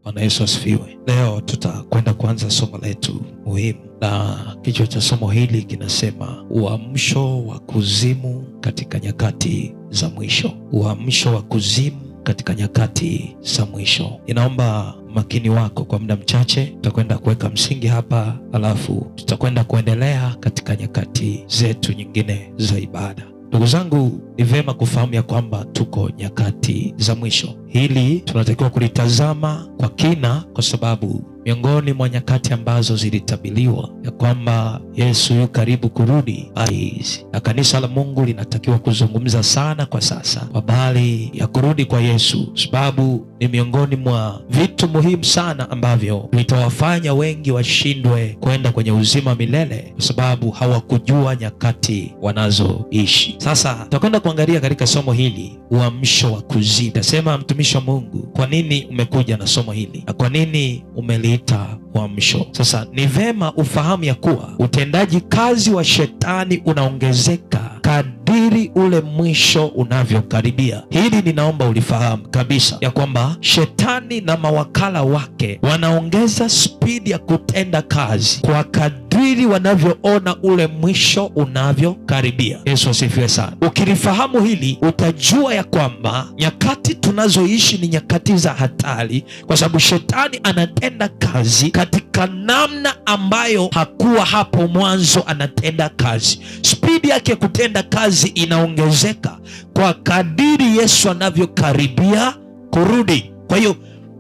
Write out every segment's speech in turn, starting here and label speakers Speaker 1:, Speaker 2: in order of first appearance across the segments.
Speaker 1: Bwana Yesu asifiwe. Leo tutakwenda kuanza somo letu muhimu, na kichwa cha somo hili kinasema uamsho wa kuzimu katika nyakati za mwisho. Uamsho wa kuzimu katika nyakati za mwisho. Ninaomba makini wako kwa muda mchache, tutakwenda kuweka msingi hapa, alafu tutakwenda kuendelea katika nyakati zetu nyingine za ibada. Ndugu zangu, ni vyema kufahamu ya kwamba tuko nyakati za mwisho. Hili tunatakiwa kulitazama kwa kina, kwa sababu miongoni mwa nyakati ambazo zilitabiliwa ya kwamba Yesu yu karibu kurudi hizi, na kanisa la Mungu linatakiwa kuzungumza sana kwa sasa kwa habari ya kurudi kwa Yesu, sababu ni miongoni mwa vitu muhimu sana ambavyo vitawafanya wengi washindwe kwenda kwenye uzima milele, kwa sababu hawakujua nyakati wanazoishi. Sasa tutakwenda kuangalia katika somo hili uamsho wa kuzimu. Tasema mtumishi wa Mungu, kwa nini umekuja na somo hili na kwa nini umeliita uamsho? Sasa ni vema ufahamu ya kuwa utendaji kazi wa shetani unaongezeka kadiri ule mwisho unavyokaribia. Hili ninaomba ulifahamu kabisa ya kwamba shetani na mawakala wake wanaongeza spidi ya kutenda kazi kwa kadiri wanavyoona ule mwisho unavyokaribia. Yesu asifiwe sana. Ukilifahamu hili utajua ya kwamba nyakati tunazoishi ni nyakati za hatari, kwa sababu shetani anatenda kazi katika namna ambayo hakuwa hapo mwanzo anatenda kazi. Spidi yake ya kutenda kazi inaongezeka kwa kadiri Yesu anavyokaribia kurudi. Kwa hiyo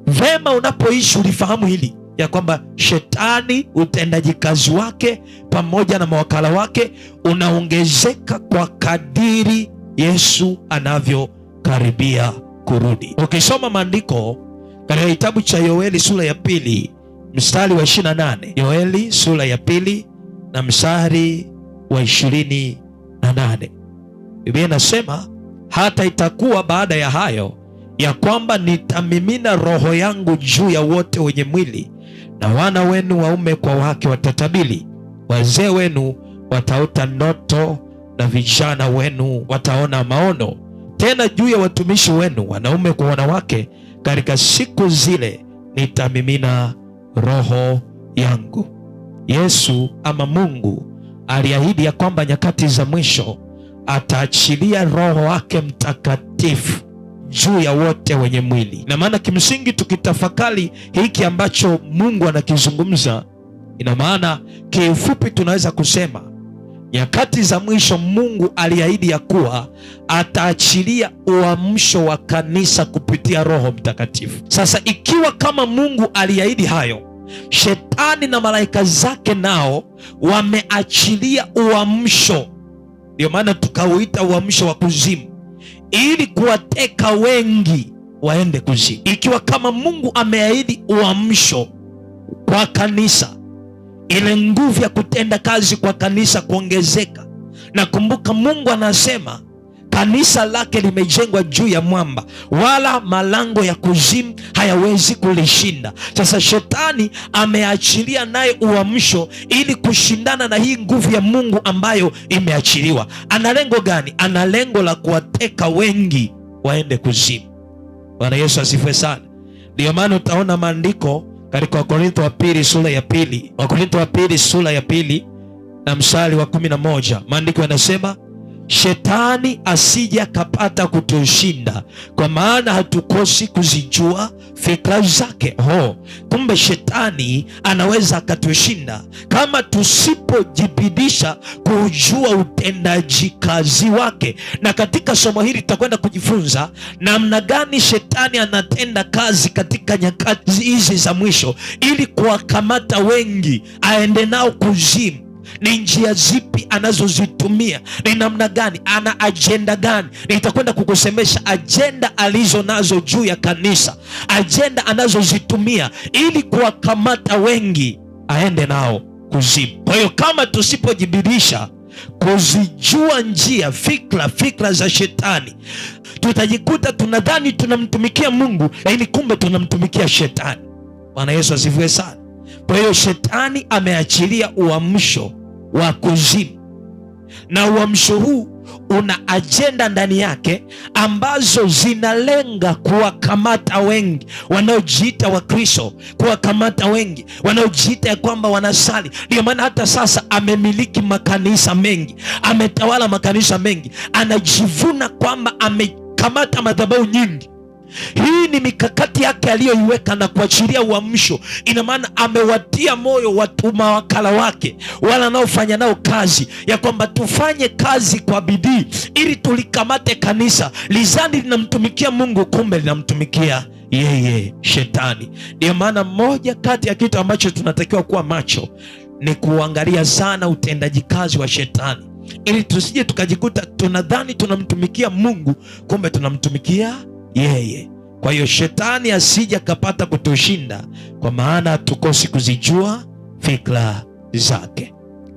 Speaker 1: vema unapoishi ulifahamu hili ya kwamba shetani utendaji kazi wake pamoja na mawakala wake unaongezeka kwa kadiri Yesu anavyokaribia kurudi. Ukisoma maandiko katika kitabu cha Yoeli sura ya 2 mstari wa 28, Yoeli sura ya 2 na mstari wa 28, Biblia inasema hata itakuwa baada ya hayo ya kwamba nitamimina roho yangu juu ya wote wenye mwili, na wana wenu waume kwa wake watatabiri, wazee wenu wataota ndoto, na vijana wenu wataona maono. Tena juu ya watumishi wenu wanaume kwa wanawake, katika siku zile nitamimina roho yangu. Yesu ama Mungu aliahidi ya kwamba nyakati za mwisho ataachilia roho wake Mtakatifu juu ya wote wenye mwili. Na maana kimsingi tukitafakari hiki ambacho Mungu anakizungumza, ina maana kiufupi tunaweza kusema nyakati za mwisho Mungu aliahidi ya kuwa ataachilia uamsho wa kanisa kupitia Roho Mtakatifu. Sasa ikiwa kama Mungu aliahidi hayo, shetani na malaika zake nao wameachilia uamsho, ndio maana tukauita uamsho wa kuzimu, ili kuwateka wengi waende kuzimu. Ikiwa kama Mungu ameahidi uamsho kwa kanisa, ile nguvu ya kutenda kazi kwa kanisa kuongezeka. Na kumbuka Mungu anasema kanisa lake limejengwa juu ya mwamba, wala malango ya kuzimu hayawezi kulishinda. Sasa shetani ameachilia naye uamsho ili kushindana na hii nguvu ya Mungu ambayo imeachiliwa. Ana lengo gani? Ana lengo la kuwateka wengi waende kuzimu. Bwana Yesu asifiwe sana. Ndio maana utaona maandiko katika Wakorintho wa pili sura ya 2, Wakorintho wa pili sura ya 2 na mstari wa 11, maandiko yanasema shetani asije akapata kutushinda, kwa maana hatukosi kuzijua fikra zake. Kumbe shetani anaweza akatushinda kama tusipojibidisha kujua utendaji kazi wake. Na katika somo hili tutakwenda kujifunza namna gani shetani anatenda kazi katika nyakati hizi za mwisho, ili kuwakamata wengi aende nao kuzimu. Ni njia zipi anazozitumia? Ni namna gani? Ana ajenda gani? Nitakwenda kukusemesha ajenda alizo nazo juu ya kanisa, ajenda anazozitumia ili kuwakamata wengi aende nao kuzimu. Kwa hiyo kama tusipojibidiisha kuzijua njia, fikra za shetani, tutajikuta tunadhani tunamtumikia Mungu, lakini kumbe tunamtumikia shetani. Bwana Yesu asifiwe sana. Kwa hiyo shetani ameachilia uamsho wa kuzimu, na uamsho huu una ajenda ndani yake ambazo zinalenga kuwakamata wengi wanaojiita Wakristo, kuwakamata wengi wanaojiita ya kwamba wanasali. Ndio maana hata sasa amemiliki makanisa mengi, ametawala makanisa mengi, anajivuna kwamba amekamata madhabahu nyingi. Hii ni mikakati yake aliyoiweka na kuachilia uamsho. Ina maana amewatia moyo watu mawakala wake wala wanaofanya nao kazi ya kwamba tufanye kazi kwa bidii ili tulikamate kanisa. Lizani linamtumikia Mungu, kumbe linamtumikia yeye Shetani. Ndio maana moja kati ya kitu ambacho tunatakiwa kuwa macho ni kuangalia sana utendaji kazi wa Shetani, ili tusije tukajikuta tunadhani tunamtumikia Mungu, kumbe tunamtumikia yeye. Kwa hiyo shetani asije akapata kutushinda, kwa maana tukosi kuzijua fikra zake.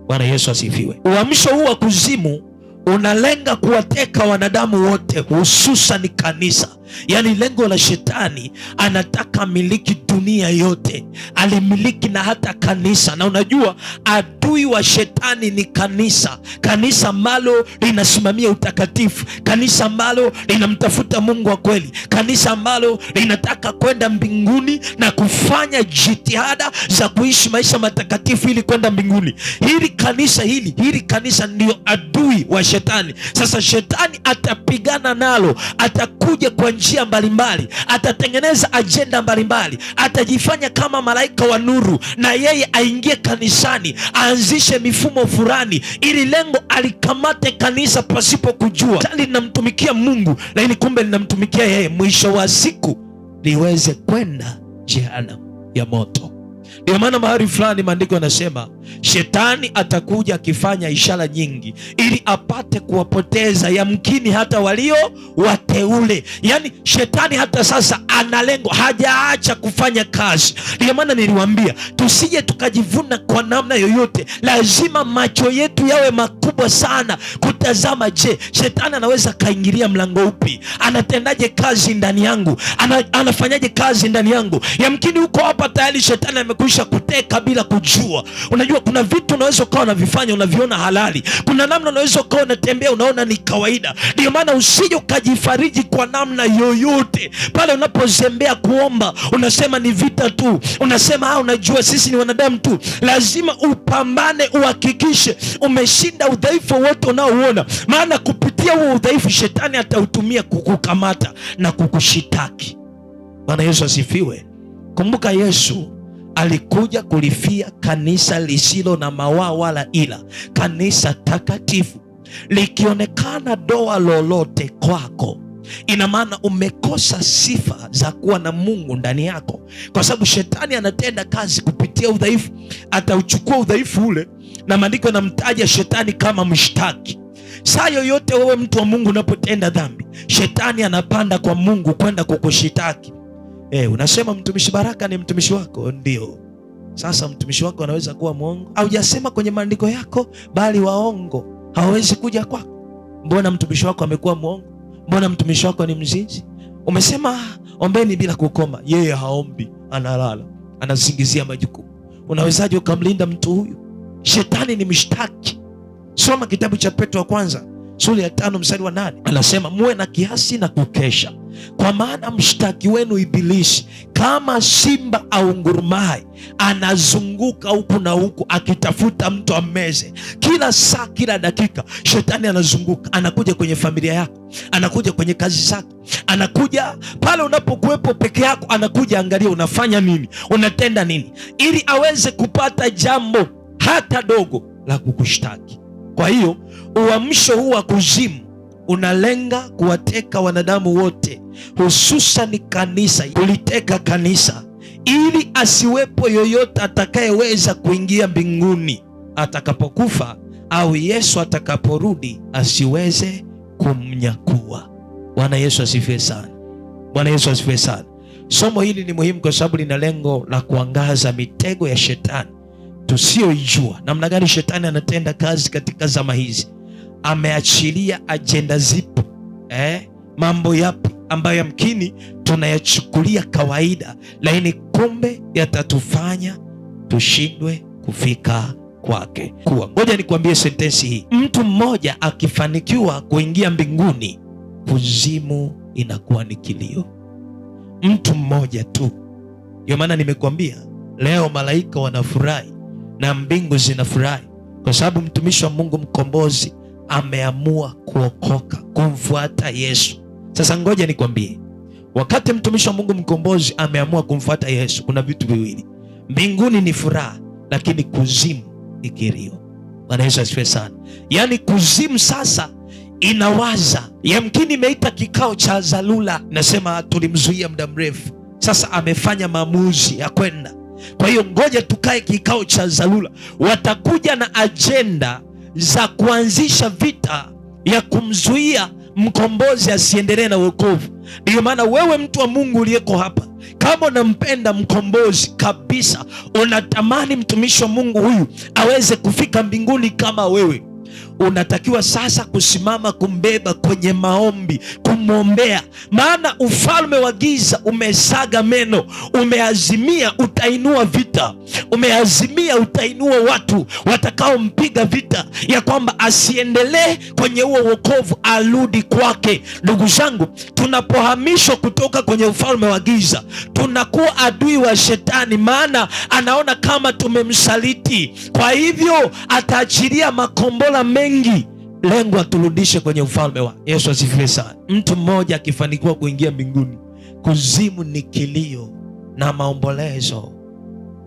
Speaker 1: Bwana Yesu asifiwe. Uamsho huu wa kuzimu unalenga kuwateka wanadamu wote, hususan kanisa. Yaani lengo la shetani, anataka miliki dunia yote, alimiliki na hata kanisa. Na unajua adui wa shetani ni kanisa, kanisa ambalo linasimamia utakatifu, kanisa ambalo linamtafuta Mungu wa kweli, kanisa ambalo linataka kwenda mbinguni na kufanya jitihada za kuishi maisha matakatifu ili kwenda mbinguni. Hili kanisa hili kanisa ndio adui wa shetani. Sasa shetani atapigana nalo, atakuja kwa njia mbalimbali, atatengeneza ajenda mbalimbali, atajifanya kama malaika wa nuru, na yeye aingie kanisani, aanzishe mifumo fulani, ili lengo alikamate kanisa pasipo kujua linamtumikia Mungu, lakini kumbe linamtumikia yeye. Mwisho wa siku liweze kwenda jehanamu ya moto. Ndio maana mahali fulani maandiko yanasema shetani atakuja akifanya ishara nyingi ili apate kuwapoteza yamkini hata walio wateule. Yaani shetani hata sasa ana lengo, hajaacha kufanya kazi. Ndio maana niliwaambia tusije tukajivuna kwa namna yoyote, lazima macho yetu yawe makubwa sana kutazama. Je, shetani anaweza kaingilia mlango upi? Anatendaje kazi ndani yangu? Anafanyaje kazi ndani yangu? Yamkini huko hapa tayari shetani amekwisha kuteka bila kujua. Unajua kuna vitu unaweza ukawa unavifanya unaviona halali, kuna namna unaweza ukawa unatembea unaona ni kawaida. Ndio maana usije ukajifariji kwa namna yoyote pale unapozembea kuomba, unasema ni vita tu, unasema unajua sisi ni wanadamu tu. Lazima upambane, uhakikishe umeshinda udhaifu wote unaouona, maana kupitia huo udhaifu shetani atautumia kukukamata na kukushitaki. Bwana Yesu asifiwe. Kumbuka Yesu alikuja kulifia kanisa lisilo na mawaa wala ila, kanisa takatifu. Likionekana doa lolote kwako, ina maana umekosa sifa za kuwa na Mungu ndani yako, kwa sababu shetani anatenda kazi kupitia udhaifu. Atauchukua udhaifu ule, na maandiko yanamtaja shetani kama mshtaki. Saa yoyote wewe mtu wa Mungu unapotenda dhambi, shetani anapanda kwa Mungu kwenda kukushitaki. Unasema mtumishi Baraka ni mtumishi wako. Ndio. Sasa mtumishi wako anaweza kuwa mwongo? Haujasema kwenye maandiko yako, bali waongo hawawezi kuja kwako. Mbona mtumishi wako amekuwa mwongo? Mbona mtumishi wako ni mzinzi? Umesema ombeni bila kukoma, yeye haombi, analala, anasingizia majukumu. Unawezaje ukamlinda mtu huyu? Shetani ni mshtaki. Soma kitabu cha Petro wa kwanza sura ya 5 mstari wa 8, anasema muwe na kiasi na kukesha, kwa maana mshtaki wenu Ibilisi kama simba aungurumaye anazunguka huku na huku akitafuta mtu ammeze. Kila saa, kila dakika shetani anazunguka, anakuja kwenye familia yako, anakuja kwenye kazi zako, anakuja pale unapokuwepo peke yako, anakuja angalia unafanya nini, unatenda nini, ili aweze kupata jambo hata dogo la kukushtaki. Kwa hiyo uamsho huu wa kuzimu unalenga kuwateka wanadamu wote, hususan kanisa, kuliteka kanisa ili asiwepo yoyote atakayeweza kuingia mbinguni atakapokufa au Yesu atakaporudi asiweze kumnyakua. Bwana Yesu asifiwe sana. Bwana Yesu asifiwe sana. Somo hili ni muhimu kwa sababu lina lengo la kuangaza mitego ya shetani tusiyoijua, namna gani shetani anatenda kazi katika zama hizi. Ameachilia ajenda zipo, mambo yapi ambayo yamkini tunayachukulia kawaida, lakini kumbe yatatufanya tushindwe kufika kwake kuwa. Ngoja nikwambie sentensi hii, mtu mmoja akifanikiwa kuingia mbinguni, kuzimu inakuwa ni kilio. Mtu mmoja tu. Ndio maana nimekuambia leo malaika wanafurahi na mbingu zinafurahi kwa sababu mtumishi wa Mungu mkombozi ameamua kuokoka, kumfuata Yesu. Sasa ngoja nikwambie, wakati mtumishi wa Mungu mkombozi ameamua kumfuata Yesu, kuna vitu viwili. Mbinguni ni furaha, lakini kuzimu ni kilio. Bwana Yesu asifiwe sana. Yaani kuzimu sasa inawaza, yamkini imeita kikao cha dharura, nasema tulimzuia muda mrefu, sasa amefanya maamuzi ya kwenda. Kwa hiyo ngoja tukae kikao cha dharura. Watakuja na ajenda za kuanzisha vita ya kumzuia mkombozi asiendelee na wokovu. Ndiyo maana wewe mtu wa Mungu uliyeko hapa, kama unampenda mkombozi kabisa, unatamani mtumishi wa Mungu huyu aweze kufika mbinguni kama wewe, unatakiwa sasa kusimama kumbeba kwenye maombi, kumwombea, maana ufalme wa giza umesaga meno, umeazimia utainua vita, umeazimia utainua watu watakaompiga vita, ya kwamba asiendelee kwenye huo wokovu, arudi kwake. Ndugu zangu, tunapohamishwa kutoka kwenye ufalme wa giza, tunakuwa adui wa shetani, maana anaona kama tumemsaliti. Kwa hivyo ataachilia makombola mengi, lengo aturudishe kwenye ufalme wa Yesu. Asifiwe sana. Mtu mmoja akifanikiwa kuingia mbinguni, kuzimu ni kilio na maombolezo,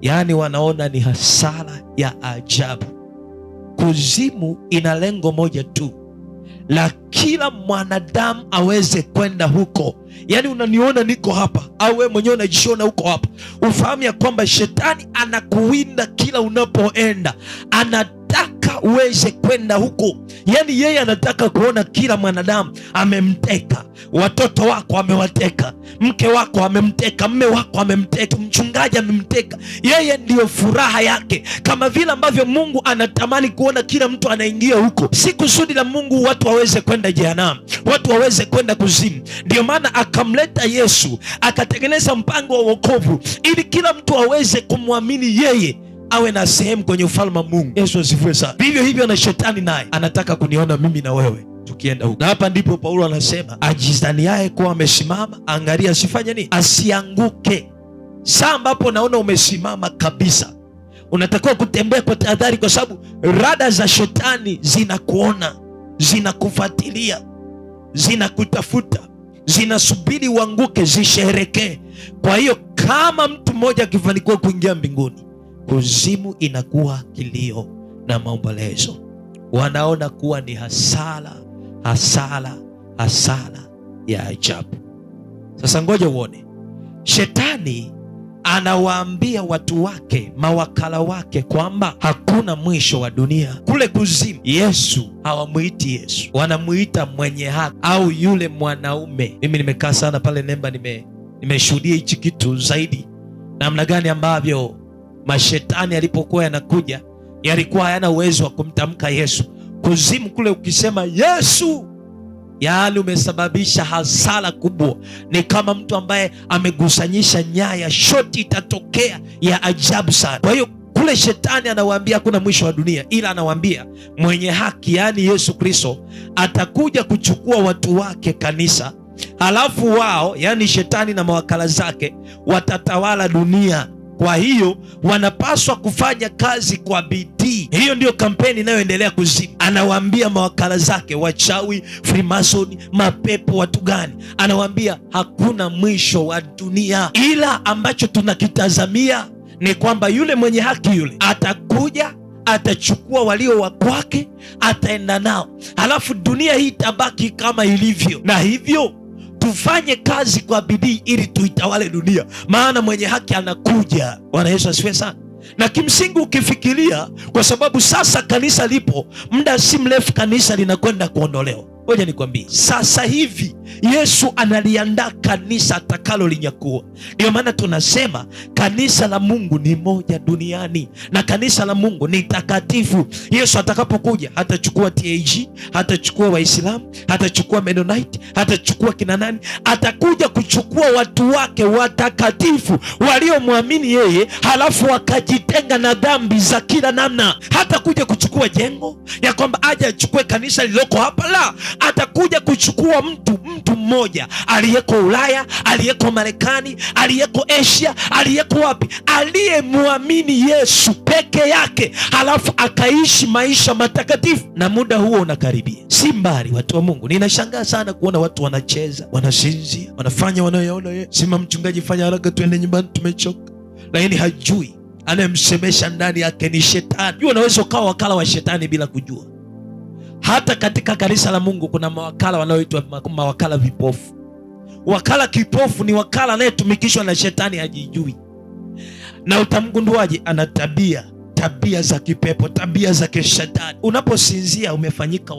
Speaker 1: yaani wanaona ni hasara ya ajabu. Kuzimu ina lengo moja tu, la kila mwanadamu aweze kwenda huko. Yaani unaniona niko hapa, au wewe mwenyewe unajiona huko hapa, ufahamu ya kwamba shetani anakuwinda kila unapoenda, anataka uweze kwenda huko. Yaani yeye anataka kuona kila mwanadamu amemteka. Watoto wako amewateka, mke wako amemteka, mme wako amemteka, mchungaji amemteka. Yeye ndiyo furaha yake, kama vile ambavyo Mungu anatamani kuona kila mtu anaingia huko. Si kusudi la Mungu watu waweze kwenda jehanamu, watu waweze kwenda kuzimu. Ndiyo maana akamleta Yesu, akatengeneza mpango wa wokovu ili kila mtu aweze kumwamini yeye, awe na sehemu kwenye ufalme wa Mungu. Yesu asifiwe sana. Vivyo hivyo na shetani naye anataka kuniona mimi na wewe tukienda huko. Na hapa ndipo Paulo anasema ajidhaniaye kuwa amesimama, angalia asifanye nini? Asianguke. Saa ambapo naona umesimama kabisa, unatakiwa kutembea kwa tahadhari, kwa sababu rada za shetani zinakuona, zinakufuatilia, zinakutafuta, zinasubiri uanguke, zisherekee. Kwa hiyo kama mtu mmoja akifanikiwa kuingia mbinguni, kuzimu inakuwa kilio na maombolezo. Wanaona kuwa ni hasara, hasara, hasara ya ajabu. Sasa ngoja uone, shetani anawaambia watu wake, mawakala wake, kwamba hakuna mwisho wa dunia. Kule kuzimu, Yesu hawamuiti Yesu, wanamuita mwenye haki au yule mwanaume. Mimi nimekaa sana pale Nemba, nimeshuhudia hichi kitu zaidi, namna gani ambavyo mashetani yalipokuwa yanakuja yalikuwa hayana uwezo wa kumtamka Yesu. Kuzimu kule ukisema Yesu, yaani umesababisha hasara kubwa. Ni kama mtu ambaye amegusanyisha nyaya, shoti itatokea ya ajabu sana. Kwa hiyo kule shetani anawaambia hakuna mwisho wa dunia, ila anawaambia mwenye haki, yaani Yesu Kristo, atakuja kuchukua watu wake, kanisa, halafu wao, yaani shetani na mawakala zake, watatawala dunia. Kwa hiyo wanapaswa kufanya kazi kwa bidii. Hiyo ndiyo kampeni inayoendelea kuzimu. Anawaambia mawakala zake, wachawi, Freemason, mapepo, watu gani, anawaambia hakuna mwisho wa dunia, ila ambacho tunakitazamia ni kwamba yule mwenye haki yule atakuja, atachukua walio wa kwake, ataenda nao, halafu dunia hii itabaki kama ilivyo, na hivyo tufanye kazi kwa bidii ili tuitawale dunia, maana mwenye haki anakuja. Bwana Yesu asifiwe sana. Na kimsingi ukifikiria, kwa sababu sasa kanisa lipo, muda si mrefu kanisa linakwenda kuondolewa. Ngoja nikwambie, sasa hivi Yesu analiandaa kanisa atakalo linyakua. Ndio maana tunasema kanisa la Mungu ni moja duniani na kanisa la Mungu ni takatifu. Yesu atakapokuja hatachukua TAG, hatachukua Waislamu, hatachukua Mennonite, hatachukua kina nani, atakuja kuchukua watu wake watakatifu waliomwamini yeye, halafu wakajitenga na dhambi za kila namna. Hatakuja kuchukua jengo ya kwamba aje achukue kanisa lililoko hapa, la, atakuja kuchukua mtu mmoja aliyeko Ulaya, aliyeko Marekani, aliyeko Asia, aliyeko wapi, aliyemwamini Yesu peke yake, halafu akaishi maisha matakatifu. Na muda huo unakaribia, si mbali. Watu wa Mungu, ninashangaa sana kuona watu wanacheza, wanasinzia, wanafanya wanayoyaona yeye. Sema mchungaji, fanya haraka tuende nyumbani, tumechoka. Lakini hajui anayemsemesha ndani yake ni shetani. Jua unaweza ukawa wakala wa shetani bila kujua. Hata katika kanisa la Mungu kuna mawakala wanaoitwa mawakala vipofu. Wakala kipofu ni wakala anayetumikishwa na shetani, hajijui. Na utamgunduaje? Ana tabia za kipepo, tabia za kishetani. Unaposinzia umefanyika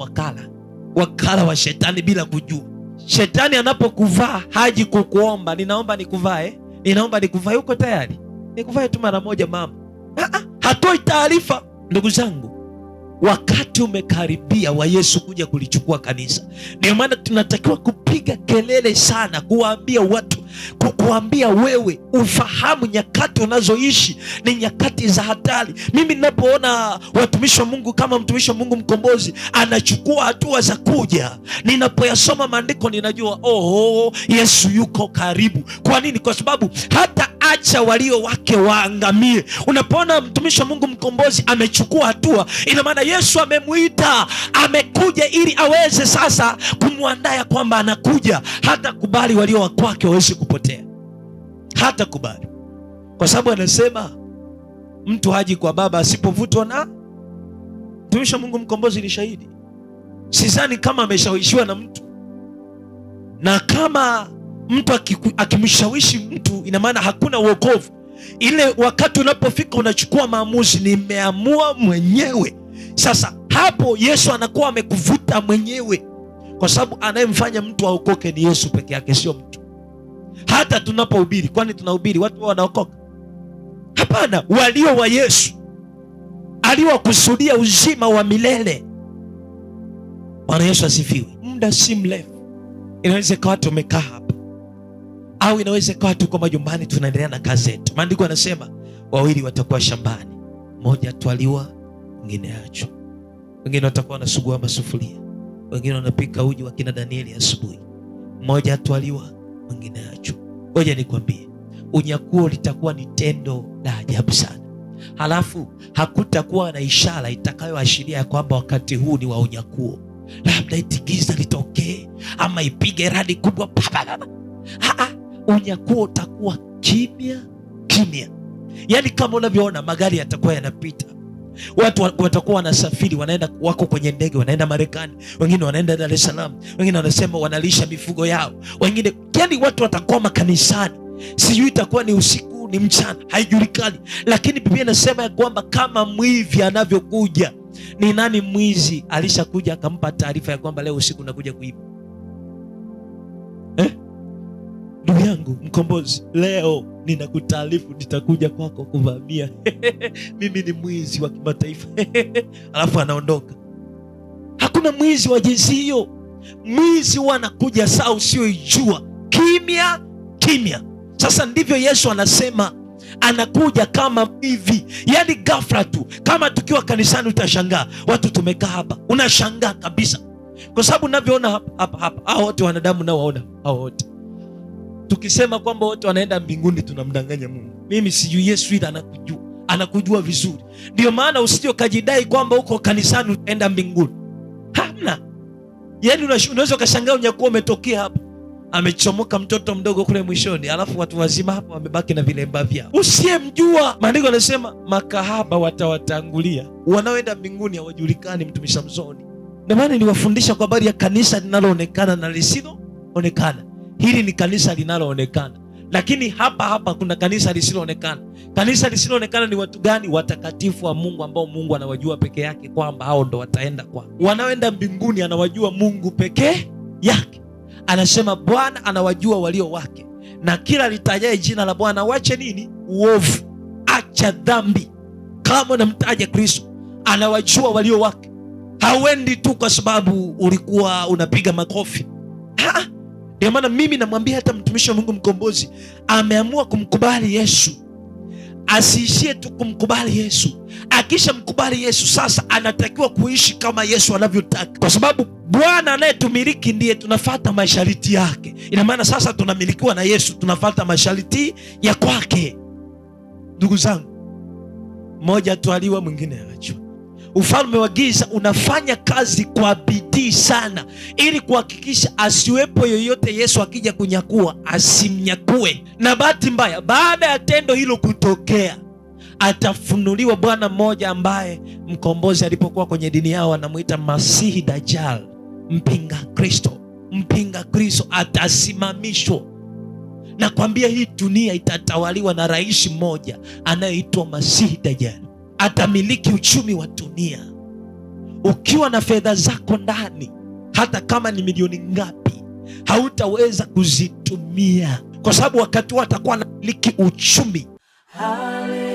Speaker 1: wakala wa shetani bila kujua. Shetani anapokuvaa haji kukuomba, ninaomba nikuvae, ninaomba nikuvae. Uko tayari? Nikuvae tu mara moja mama. Hatoi taarifa. Ndugu zangu, wakati umekaribia wa Yesu kuja kulichukua kanisa. Ndio maana tunatakiwa kupiga kelele sana, kuwaambia watu, kukuambia wewe ufahamu nyakati unazoishi ni nyakati za hatari. Mimi ninapoona watumishi wa Mungu kama mtumishi wa Mungu Mkombozi anachukua hatua za kuja, ninapoyasoma maandiko ninajua oho, Yesu yuko karibu. Kwa nini? Kwa sababu hata acha walio wake waangamie. Unapoona mtumishi wa Mungu Mkombozi amechukua hatua, ina maana Yesu amemuita, amekuja ili aweze sasa kumwandaa ya kwamba anakuja. Hata kubali walio wa kwake waweze kupotea, hata kubali, kwa sababu anasema mtu haji kwa Baba asipovutwa na. Mtumishi wa Mungu Mkombozi ni shahidi. Sidhani kama ameshawishiwa na mtu, na kama mtu akimshawishi mtu, ina maana hakuna uokovu. Ile wakati unapofika unachukua maamuzi, nimeamua mwenyewe. Sasa hapo Yesu anakuwa amekuvuta mwenyewe, kwa sababu anayemfanya mtu aokoke ni Yesu peke yake, sio mtu. Hata tunapohubiri, kwani tunahubiri watu wanaokoka? Hapana, walio wa Yesu aliowakusudia uzima wa milele. Bwana Yesu asifiwe. Muda si mrefu, inaweza ikawa tumekaa hapa au inaweza ikawa tuko majumbani tunaendelea na kazi zetu. Maandiko yanasema wawili watakuwa shambani, mmoja atwaliwa, mwingine achwa. Wengine watakuwa wanasugua masufuria, wengine wanapika uji wa kina Danieli asubuhi. Mmoja atwaliwa, mwingine achwa. Ngoja nikwambie, unyakuo litakuwa ni tendo la ajabu sana. Halafu hakutakuwa na ishara itakayoashiria ya kwamba wakati huu ni wa unyakuo. Labda eti giza litokee ama ipige radi kubwa. Unyakuo utakuwa kimya kimya, yaani kama unavyoona magari yatakuwa yanapita, watu watakuwa wanasafiri, wanaenda, wako kwenye ndege, wanaenda Marekani, wengine wanaenda Dar es Salaam, wengine wanasema wanalisha mifugo yao, wengine, yaani watu watakuwa makanisani, sijui itakuwa ni usiku ni mchana, haijulikani, lakini Biblia inasema ya kwamba kama mwivi anavyokuja. Ni nani mwizi? Alishakuja akampa taarifa ya kwamba leo usiku nakuja kuiba. Ndugu yangu Mkombozi, leo ninakutaarifu nitakuja kwako kuvamia. Mimi ni mwizi wa kimataifa. Alafu anaondoka. Hakuna mwizi wa jinsi hiyo. Mwizi huwa anakuja saa usiyoijua, kimya kimya. Sasa ndivyo Yesu anasema anakuja kama hivi, yaani ghafla tu. Kama tukiwa kanisani utashangaa, watu tumekaa hapa, unashangaa kabisa, kwa sababu unavyoona hapa hapa hapa, hao wote wanadamu nawaona hao wote. Tukisema kwamba wote wanaenda mbinguni tunamdanganya Mungu. Mimi sijui Yesu, ila anakujua, anakujua vizuri. Ndio maana usije ukajidai kwamba uko kanisani utaenda mbinguni. Hamna. Yaani unaweza ukashangaa unyakuo umetokea hapa, amechomoka mtoto mdogo kule mwishoni, alafu watu wazima hapa wamebaki na vilemba vyao. Usiyemjua, maandiko yanasema makahaba watawatangulia, wanaoenda mbinguni hawajulikani. Mtumishi Samsoni. Ndio maana niliwafundisha kwa habari ya kanisa linaloonekana na lisiloonekana. Hili ni kanisa linaloonekana, lakini hapa hapa kuna kanisa lisiloonekana. Kanisa lisiloonekana ni watu gani? Watakatifu wa Mungu ambao Mungu anawajua peke yake kwamba hao ndo wataenda kwa. Wanaoenda mbinguni anawajua Mungu peke yake. Anasema Bwana anawajua walio wake, na kila litajaye jina la Bwana wache nini? Uovu, acha dhambi. Kama unamtaja Kristo, anawajua walio wake. Hauendi tu kwa sababu ulikuwa unapiga makofi. Ndio maana mimi namwambia hata mtumishi wa Mungu mkombozi ameamua kumkubali Yesu, asiishie tu kumkubali Yesu. Akishamkubali Yesu sasa anatakiwa kuishi kama Yesu anavyotaka, kwa sababu Bwana anayetumiliki ndiye tunafata masharti yake. Ina maana sasa tunamilikiwa na Yesu, tunafata masharti ya kwake. Ndugu zangu, mmoja atwaliwa, mwingine aachwa. Ufalme wa giza unafanya kazi kwa bidii sana ili kuhakikisha asiwepo yoyote Yesu akija kunyakua asimnyakue. Na bahati mbaya, baada ya tendo hilo kutokea, atafunuliwa bwana mmoja ambaye mkombozi alipokuwa kwenye dini yao anamuita Masihi Dajjal, mpinga Kristo. Mpinga Kristo atasimamishwa. Nakwambia hii dunia itatawaliwa na rais mmoja anayeitwa Masihi Dajjal. Atamiliki uchumi wa dunia. Ukiwa na fedha zako ndani, hata kama ni milioni ngapi, hautaweza kuzitumia, kwa sababu wakati huo atakuwa anamiliki uchumi.
Speaker 2: Hallelujah.